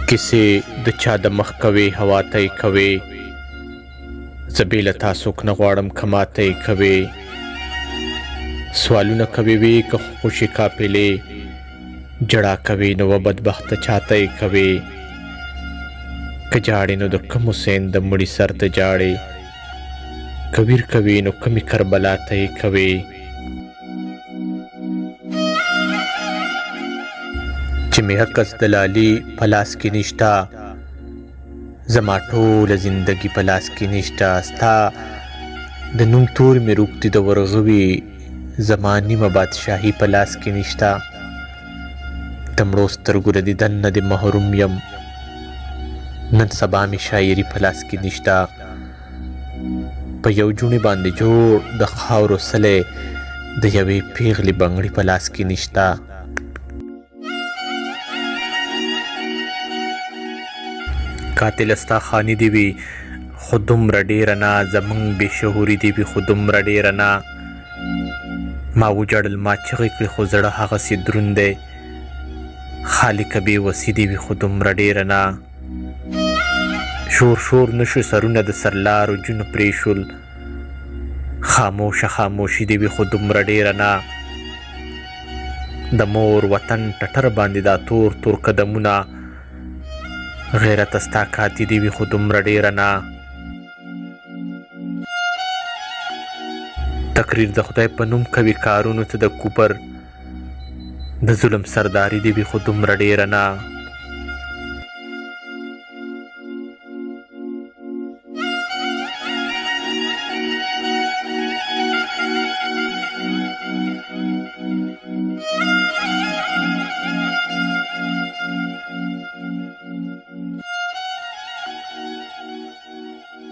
کیسې د چا د مخ کوې هوا ته یې کوې، زه بې له تا څوک نه غواړم که ماته یې کوې. سوالونه کوې وې که خو خوشې قافلې، ژړا کوې نو وه بدبخته چاته یې کوې. که ژاړې نو د کوم حسین د مړي سر ته ژاړې، که ویر کوې نو کومې کربلا ته یې کوې. چې مې عکس د لالي په لاس کې نشته، زما ټوله زندګي په لاس کې نشته. ستا د نوم توري مې روږدي د ورغوي، زما نیمه بادشاهي په لاس کې نشته. د مړو سترګو له دیدن نه دې محروم یم، نن سبا مې شاعري په لاس کې نشته. په یو جوڼي باندې جوړ د خاورو څلی د یوې پیغلې بنګړي په لاس کې نشته. قاتله ستا خاني دې وي خو دومره ډېره نه، زمونږ بې شعوري دې وي خو دومره ډېره نه. ما وژړل ما چغې کړې خو زړه هغسې دروند دی، خالقه بې وسي دې وي خو دومره ډېره نه. شور شور نشو سرونه د سرلارو جونو پرې شول، خاموشه خاموشي دې وي خو دومره ډېره نه. د مور وطن ټټر باندې دا تور تور قدمونه، غیرته ستا کاتي دې وي خو دومره ډېره نه. تقریر د خدای په نوم کوي کارونو ته د کوپر، د ظلم سرداري دې وي خو دومره ډېره نه.